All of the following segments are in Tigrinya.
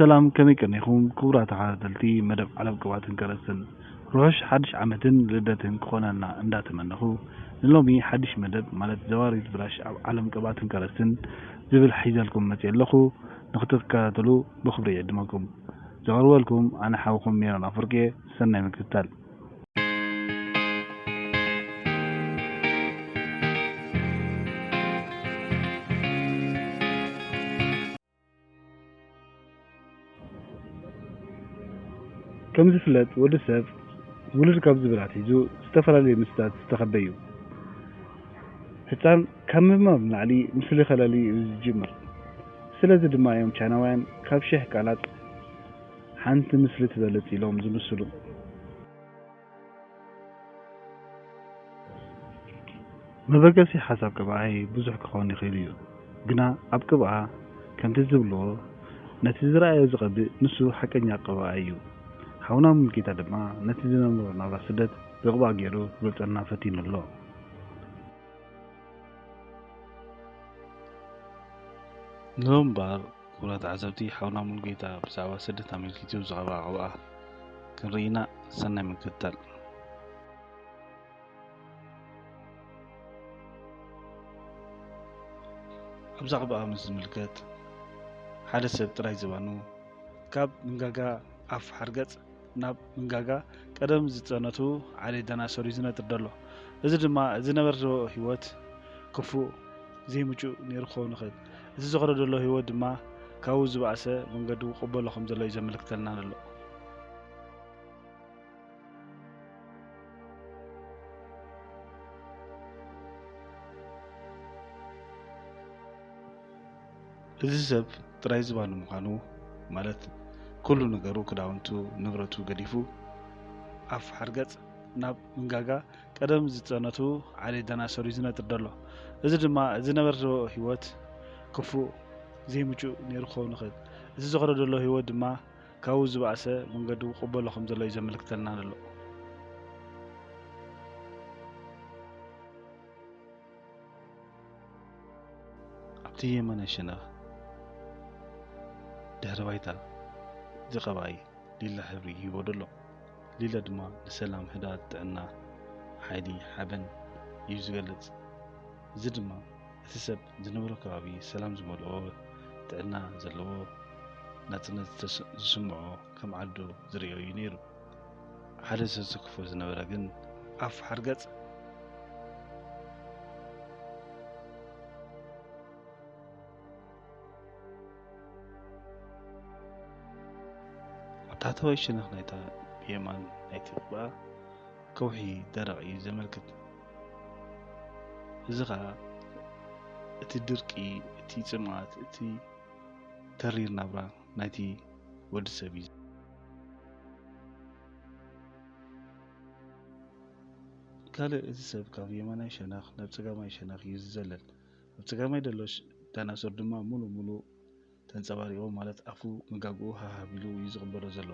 ሰላም፣ ከመይ ቀኒኹም ክቡራት ተኸታተልቲ መደብ ዓለም ቅብኣትን ከረስትን? ርሑስ ሓድሽ ዓመትን ልደትን ክኾነልና እንዳተመነኹ፣ ንሎሚ ሓድሽ መደብ፣ ማለት ዘዋሪት ብላሽ ኣብ ዓለም ቅብኣትን ከረስትን ዝብል ሒዘልኩም መፅየ ኣለኹ። ንክትከታተሉ ብኽብሪ ይዕድመኩም። ዘቕርበልኩም ኣነ ሓውኩም ሜሮን ኣፍወርቂ እየ። ሰናይ ምክትታል። ከም ዝፍለጥ፣ ወዲ ሰብ ውልድ ካብ ዝብል ኣትሒዙ ዝተፈላለዩ ምስልታት ዝተኸበ እዩ። ህፃን ካብ ምማር ንላዕሊ ምስሊ ከላሊ እዩ ዝጅምር። ስለዚ ድማ እዮም ቻይናውያን ካብ ሽሕ ቃላት ሓንቲ ምስሊ ትበልፅ ኢሎም ዝምስሉ። መበገሲ ሓሳብ ቅብኣይ ብዙሕ ክኸውን ይኽእል እዩ፣ ግና ኣብ ቅብኣ ከምቲ ዝብልዎ፣ ነቲ ዝረኣዮ ዝቐብእ ንሱ ሓቀኛ ቅብኣ እዩ። ሓውና ሙልጌታ ድማ ነቲ ዝነበሮ ናብራ ስደት ብቕብኣ ገይሩ ክገልጸልና ፈቲኑ ኣሎ። ንምንባር፣ ክቡራት ተዓዘብቲ፣ ሓውና ሙሉጌታ ብዛዕባ ስደት ኣመልኪቱ ዝቐብኣ ቅብኣ ክንርኢ ኢና። ሰናይ ምክትታል። ኣብዛ ቅብኣ ምስ ዝምልከት፣ ሓደ ሰብ ጥራይ ዝባኑ ካብ ምንጋጋ ኣፍ ሓርገጽ ናብ ምንጋጋ ቀደም ዝጸነቱ ዓሌት ዳይናሶር እዩ ዝነጥር ዘሎ። እዚ ድማ ዝነበረ ህይወት ክፉእ ዘይምቹእ ነይሩ ክኸውን ይኽእል። እቲ ዝኸዶ ዘሎ ህይወት ድማ ካብኡ ዝበኣሰ መንገዲ ክቕበሎ ከም ዘሎ እዩ ዘመልክተልና ዘሎ። እዚ ሰብ ጥራይ ዝባኑ ምዃኑ፣ ማለት ኩሉ ነገሩ፣ ክዳውንቱ፣ ንብረቱ ገዲፉ፣ ኣፍ ሓርገጽ ናብ ምንጋጋ ቀደም ዝጸነቱ ዓሌት ዳይናሶር እዩ ዝነጥር ዘሎ። እዚ ድማ ዝነበረ ህይወት ክፉእ ዘይምቹእ ነይሩ ክኸውን ይኽእል። እቲ ዝኸዶ ዘሎ ህይወት ድማ ካብኡ ዝበኣሰ መንገዲ ክቕበሎ ከም ዘሎ እዩ ዘመልክተልና ዘሎ። ኣብቲ የማናይ ሸነኽ ድሕሪ ባይታ እዚ ቀብኣይ ሊላ ሕብሪ ይህቦ ዘሎ። ሊላ ድማ ንሰላም፣ ህድኣት፣ ጥዕና፣ ሓይሊ፣ ሓበን እዩ ዝገልጽ። እዚ ድማ እቲ ሰብ ዝነበሮ ከባቢ ሰላም ዝመልኦ፣ ጥዕና ዘለዎ፣ ናጽነት ዝተስ-፣ ዝስምዖ፣ ከም ዓዱ ዝርእዮ እዩ ነይሩ። ሓደ ሰብ ዘሰክፎ ዝነበረ ግን ኣፍ ሓርገጽ። ኣብ ታሕተዋይ ሸነኽ ናይታ ብየማን ናይቲ ቅብኣ ከውሒ ደረቕ እዩ ዘመልክት። እዚ ኸኣ እቲ ድርቂ፣ እቲ ጽምኣት፣ እቲ ተሪር ናብራ ናይቲ ወዲ ሰብ እዩ። ካልእ፣ እዚ ሰብ ካብ የማናይ ሸነኽ ናብ ጸጋማይ ሸነኽ እዩ ዝዘለል። ኣብ ጸጋማይ ዘሎ ሽ-፣ ዳይናሶር ድማ ሙሉእ ሙሉእ ተንጸባሪቑ፣ ማለት ኣፉ መጋግኡ ሃህ ኣቢሉ እዩ ዝቕበሎ ዘሎ።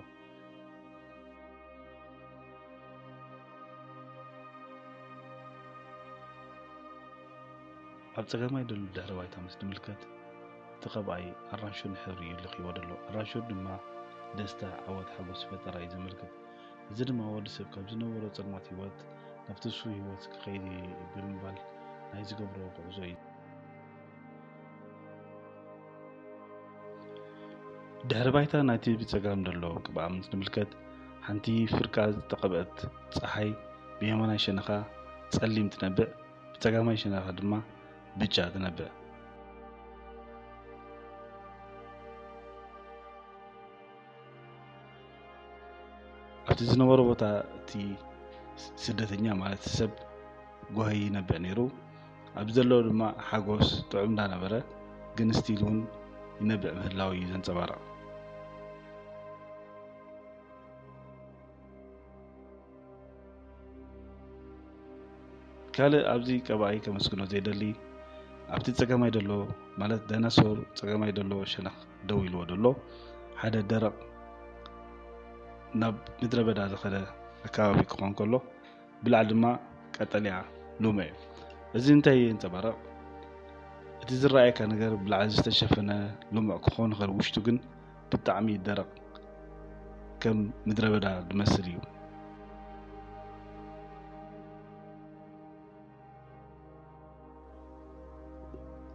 ኣብ ጸጋማይ ዘሎ ድሕረ ባይታ ምስ ንምልከት፣ እቲ ቀብኣይ ኣራንሹን ሕብሪ እዩ ለኺዎ ዘሎ። ኣራንሹ ድማ ደስታ፣ ዓወት፣ ሓጎስ፣ ፈጠራ እዩ ዘመልክት። እዚ ድማ ወዲ ሰብ ካብ ዝነበሮ ጸልማት ህይወት ናብቲ ስፉው ህይወት ክኸይድ እዩ ብምባል ናይ ዝገብሮ ጉዕዞ እዩ። ድሕሪ ባይታ ናይቲ ብጸጋም ዘሎ ቅብኣ ምስ ንምልከት፣ ሓንቲ ፍርቃ ዝተቐብአት ጸሓይ ብየማናይ ሸነኻ ጸሊም ትነብዕ፣ ብጸጋማይ ሸነኻ ድማ ብጫ ትነብዕ። ኣብቲ ዝነበሮ ቦታ እቲ ስ-፣ ስደተኛ ማለት ሰብ ጓሂ ይነብዕ ነይሩ። ኣብ ዘሎ ድማ ሓጎስ ጥዑም እንዳነበረ ግን ስቲል እውን ይነብዕ ምህላው እዩ ዘንጸባርቕ። ካልእ ኣብዚ ቀባኢ ከመስግኖ ዘይደሊ፣ ኣብቲ ጸጋማይ ደሎ፣ ማለት ዳይናሶር ጸጋማይ ደሎ ሸነኽ ደው ኢልዎ ደሎ፣ ሓደ ደረቕ ናብ ምድረ በዳ ዝኸደ ኣከባቢ ክኾን ከሎ፣ ብላዕሊ ድማ ቀጠልያ ልሙዕ እዩ። እዚ እንታይ የንጸባርቕ? እቲ ዝረኣየካ ነገር ብላዕሊ ዝተሸፈነ ልሙዕ ክኾን ይኽእል፣ ውሽጡ ግን ብጣዕሚ ደረቕ፣ ከም ምድረ በዳ ዝመስል እዩ።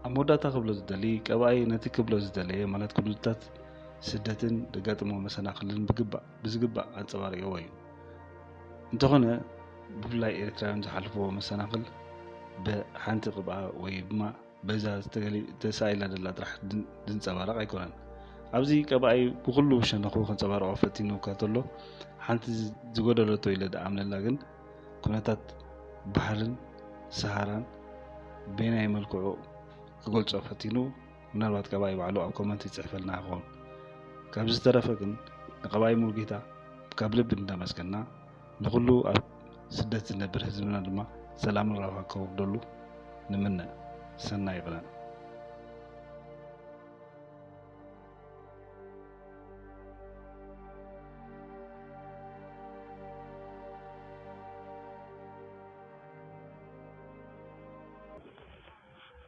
ኣብ መወዳእታ ክብሎ ዝደሊ፣ ቀባኣይ ነቲ ክብሎ ዝደለየ፣ ማለት ኩነታት ስደትን ዘጋጥሞ መሰናኽልን ብግባእ፣ ብዝግባእ ኣንጸባሪቕዎ እዩ። እንተኾነ፣ ብፍላይ ኤርትራውያን ዝሓልፍዎ መሰናኽል ብሓንቲ ቅብኣ ወይ ድማ በዛ ዝተገሊ-፣ ተሳኢላ ዘላ ጥራሕ ድን-፣ ዝንጸባረቕ ኣይኮነን። ኣብዚ ቀባኣይ ብኹሉ ሸነኹ ከንጸባርቖ ፈቲኑ እኳ ተሎ፣ ሓንቲ ዝ-፣ ዝጎደለቶ ኢለ ዝኣምነላ ግን፣ ኩነታት ባሕርን ሰሃራን በየናይ መልክዑ ክገልጾ ፈቲኑ፣ ምናልባት ቀባኣይ ባዕሉ ኣብ ኮመንት ይጽሕፈልና ይኸውን። ካብ ዝተረፈ ግን ንቀባኣይ ሙሉጌታ ካብ ልቢ እንዳመስገና፣ ንኹሉ ኣብ ስደት ዝነብር ህዝብና ድማ ሰላምን ራብሓን ከውርደሉ ንምነ። ሰናይ ቅነ።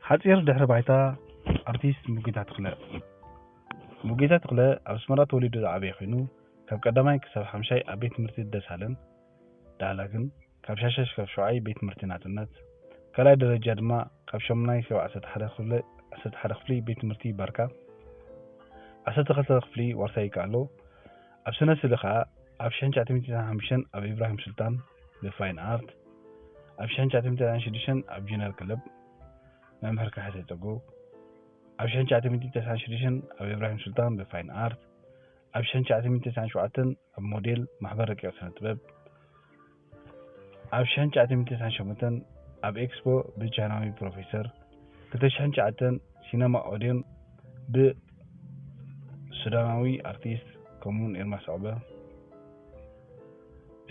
ሓጺር ድሕሪ ባይታ ኣርቲስት ሙሉጌታ ተኽለ። ሙሉጌታ ተኽለ ኣብ ኣስመራ ተወሊዱ ዝዓበየ ኮይኑ፣ ካብ ቀዳማይ ክሳብ ሓምሻይ ኣብ ቤት ትምህርቲ ደሳለን ዳህላክን፣ ካብ ሻድሻይ ክሳብ ሻብዓይ ቤት ትምህርቲ ናጽነት፣ ካልኣይ ደረጃ ድማ ካብ ሻሙናይ ክሳብ ዓሰርተ ሓደ ክፍሊ፣ ዓሰርተ ሓደ ክፍሊ ቤት ትምህርቲ ባርካ፣ ዓሰርተ ክልተ ክፍሊ ዋርሳይ ይከኣሎ። ኣብ ስነ ስእሊ ከኣ ኣብ ሽሕን ትሽዓተ ሚእትን ተስዓን ሓሙሽተን ኣብ ኢብራሂም ሱልጣን ብፋይን ኣርት፣ ኣብ ሽሕን ትሽዓተ ሚእትን ተስዓን ሽዱሽተን ኣብ ጂነር ክለብ መምህር ካሕሳይ ጸጋው፣ ኣብ ሽሕን ትሽዓተ ሚእትን ተስዓን ሽዱሽተን ኣብ ኢብራሂም ሱልጣን ብፋይን ኣርት፣ ኣብ ሽሕን ትሽዓተ ሚእትን ተስዓን ሸውዓተን ኣብ ሞዴል ማሕበር ረቂቕ ስነ ጥበብ፣ ኣብ ሽሕን ትሽዓተ ሚእትን ተስዓን ሸሞንተን ኣብ ኤክስፖ ብቻይናዊ ፕሮፌሰር፣ ክልተ ሽሕን ትሽዓተን ሲነማ ኦዴን ብሱዳናዊ ኣርቲስት ከምኡውን ኤርማስ ዑቕበ።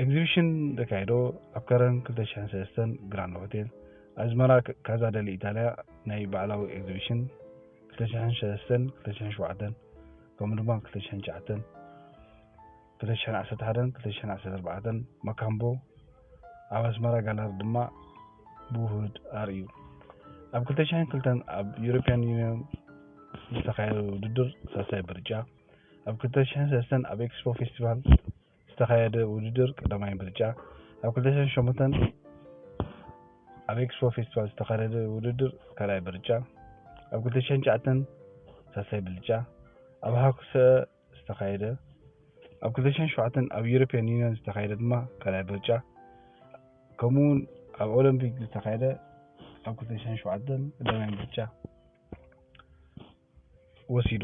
ኤግዚቢሽን ዘካየዶ ኣብ ከረን ክልተ ሽሕን ሰለስተን ግራንድ ሆቴል፣ ኣዝመራ ክ-፣ ካዛ ደሊ ኢታልያ ናይ ባዕላዊ ኤግዚቢሽን ክልተ ሽሕን ሰለስተን ክልተ ሽሕን ሸውዓተን፣ ከምኡ ድማ ክልተ ሽሕን ትሽዓተን ክልተ ሽሕን ዓሰርተ ሓደን ክልተ ሽሕን ዓሰርተ ኣርባዕተን ማካምቦ ኣብ ኣስመራ ጋላሪ ድማ ብውሁድ ኣርእዩ። ኣብ ክልተ ሽሕን ክልተን ኣብ ዩሮፕያን ዩኒየን ዝተኻየደ ውድድር ሳልሳይ ብርጫ፣ ኣብ ክልተ ሽሕን ሰለስተን ኣብ ኤክስፖ ፌስቲቫል ዝተኻየደ ውድድር ቀዳማይ ብርጫ፣ ኣብ ክልተ ሽሕን ሸሞንተን ኣብ ኤክስፖ ፌስቲቫል ዝተኻየደ ውድድር ካልኣይ ብርጫ፣ ኣብ ክልተ ሽሕን ትሽዓተን ሳልሳይ ብርጫ፣ ኣብ ሃኩሰ ዝተኻየደ፣ ኣብ ክልተ ሽሕን ሸውዓተን ኣብ ዩሮፕያን ዩኒየን ዝተኻየደ ድማ ካልኣይ ብርጫ፣ ከምኡውን ኣብ ኦሎምፒክ ዝተኻየደ ኣብ ክልተ ሽሕን ሸውዓተን ቀዳማይ ብርጫ ወሲዱ።